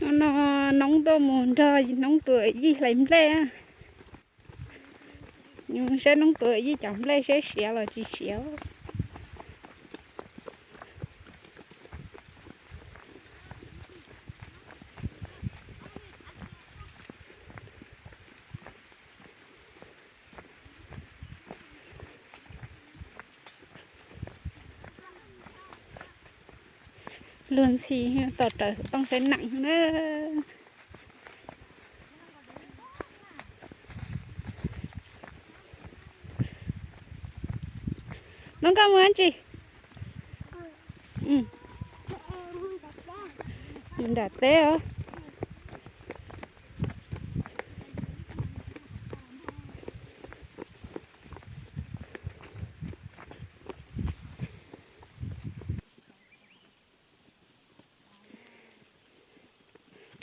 No noob tuaj mus nrog noob tus yij hlais nplej. Saib noob tus yij cov nplej saib siav los tsis siav. Luag ntxhi, tom raws xov tooj saib neem na. Noob, koj mus dab tsi? Mus nram teb os.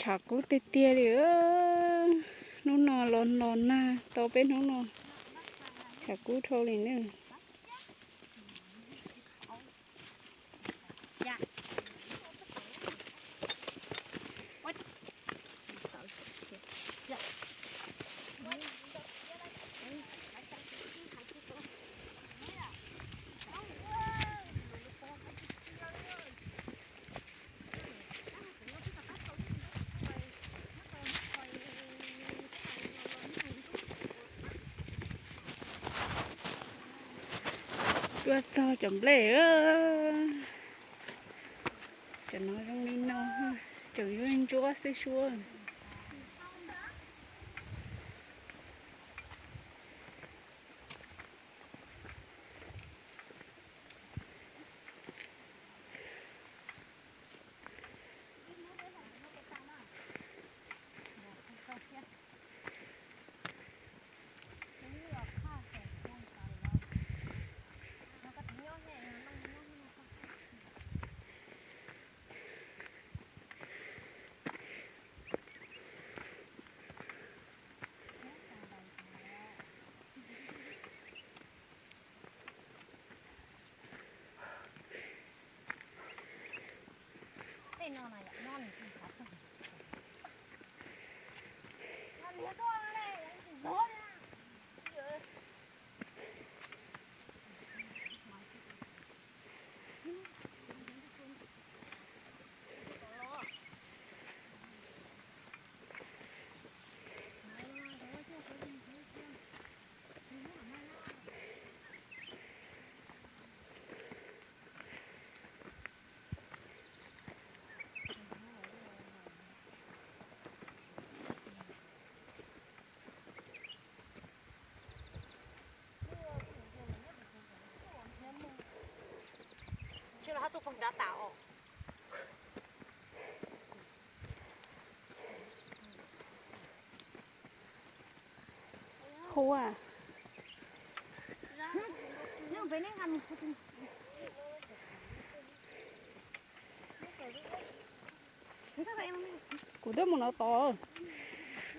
Tshav kub tiag tiag li. Hnub no los los nag tau peb hnub no, tshav kub dhau li na. Tuaj txog cov nplej. Cov no zoo li no, tseem yuav ntsuab xwb suab. Huv. Kuv twb mus no tod.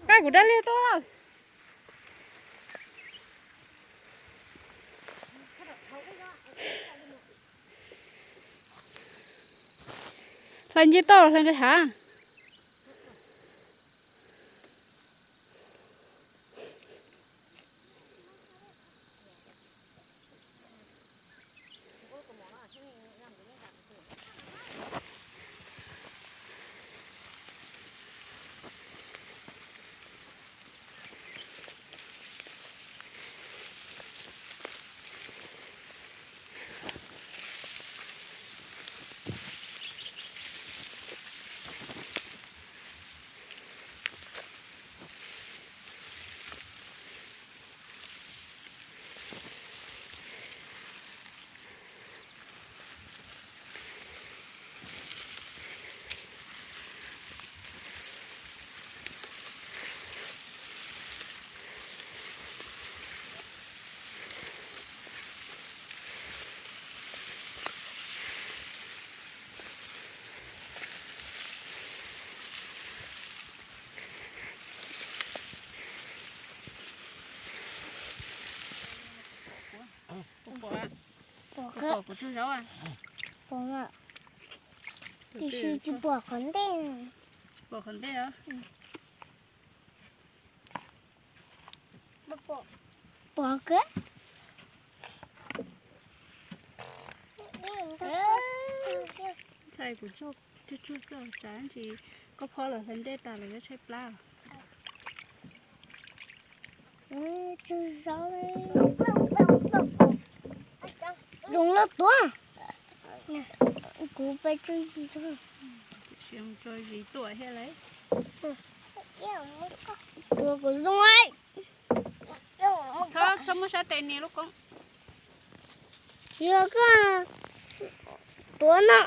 Koj kuv dab liag tuaj. Hlais nce toj los hlais nqis hav? Pom, pom kuv tsaug zog. Pom, tiam sis tsis pom qhov ntej. Pom qhov ntej os. Pom kawg. Ntshai kuv tsuag tsuag xwb, tsam ntsis koj phob los hlais ntej tas lawm yuav tshaib plab. Zoo loj tuaj. Kuv peb tsuag zis tuaj. Tsis zoo tsuag zis tuaj thiab lauj. Tua kuv zoo lawm. Txhob, txhob muab sab tes nias lub koob. Yog koj tuav no.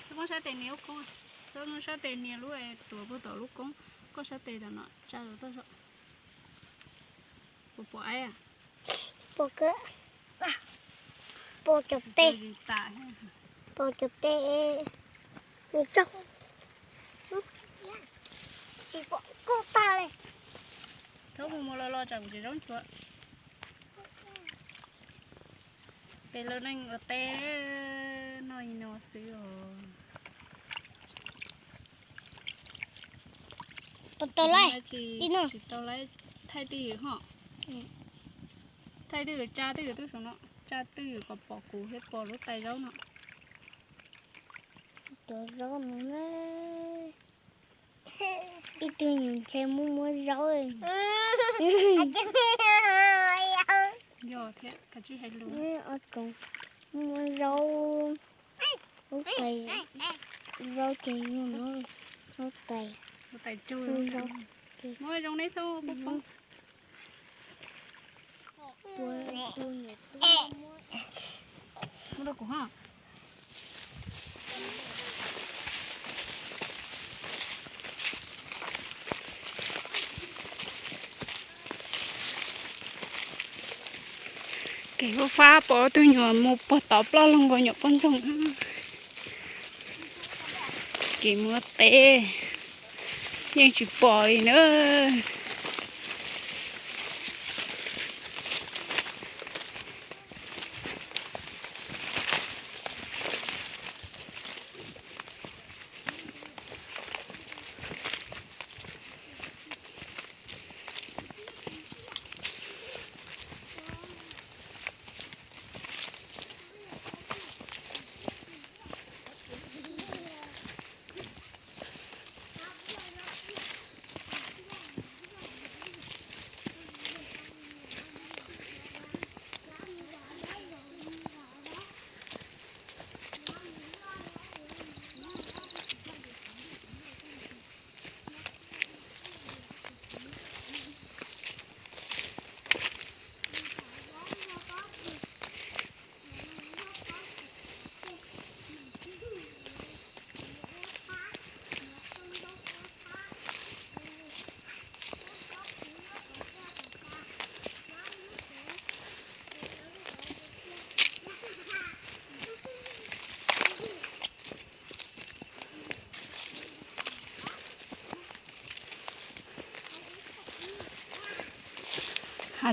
Txhob muab sab tes nias lub koob, txhob muab sab tes nias lub tuav puag tom lub koob, koj sab tes tom no tsa los toj zog. Puas pom aib? Pom kawg. Pom cov tes. Pom cov tes. Nws tsaug. Tsis pom koj tag li. Thaub mus mus los los tsam kuv tsis zaub nchuav. Peb lub neej ua teb noj ib no xwb os. Puas tau lawm? Tsis tau lawm, thaij twj ywm ho. Thaij twj ywm, tsa twj ywm tub saum no, tsa twj ywm kom pom kuv thiab pom lub tais zaub no. Cov zaub no na. Ib tug nyuam ntshe muaj muab zaub. Yog thiab, kav tsij hais lus. Muaj zaub, lub tais, zaub ces yog no, lub tais, lub tais tsuag, muab zoo neb xub poob poob. Muab rau kuv ho. Kev fub fab pom ob tug nyuam mus puag tod ploj loo nkaus nyuam poj ntxoog. Kev mus teb yeej tsis pom li na.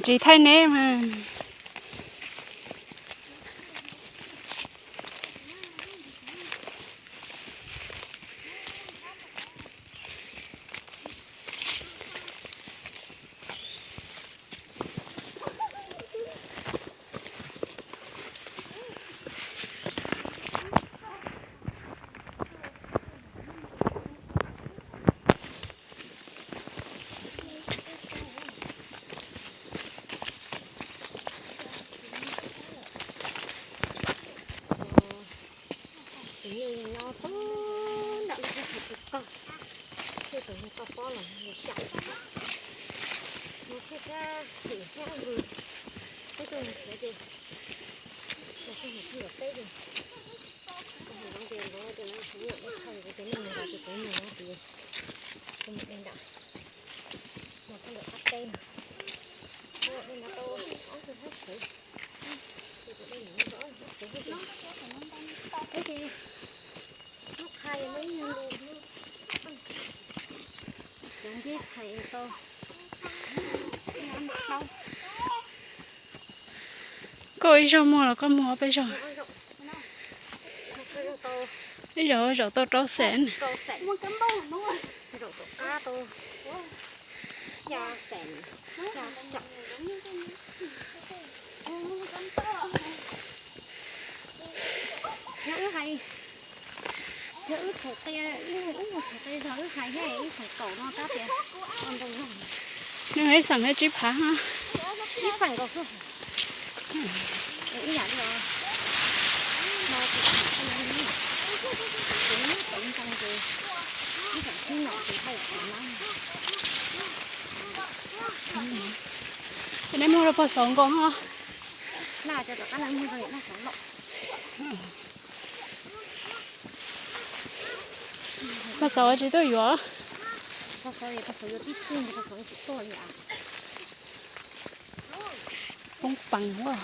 Tsis thaij neb mas. Tus neeg nyob tod nram lub teb chaws tsis qaug, thiab tus neeg koj pob los nws cam, nws thiaj thiab xim thiab nqus, peb tuaj mus tsev ces los txog mus txog tom teb ces, koj mus ntxoov ces ntxoov ces no kuv nyuam ib qho ces kuv tus neeg mus nrad ces kuv mus no ces kuv mus de nram, mus sab nram qab teb no, de nrad tau ob tug hab sawv, ces kuv de nram no tau ob tug hab sawv xwb ces, lub qha no ib nyuag lus, cov nceb txhais tau. Koj ib zaug muag los koj muag ob peb zaug? Tau Ib zaug zaum tau rau xees. Yog wb hais, yog wb thaum qia, wb mus thaum qia zog wb hais thiab ib feem kaum no tab tias ntau zog. Nws ib xeem thiab tsib phav. Ib feem kaum xwb. Ib yam li os. No ces kuv tau ntoo ces ib feem tsib nyom ces haj yam tau na. Ces nej muag rau pog xauv nkaus no. Noj cov tom qab no muag rau niam noj xauv lawm. Pog xauv tsis tuaj yuav. Pog xauv, pog xauv yuav tib tug, pog xauv tsis tuaj li as. Poob pees ua.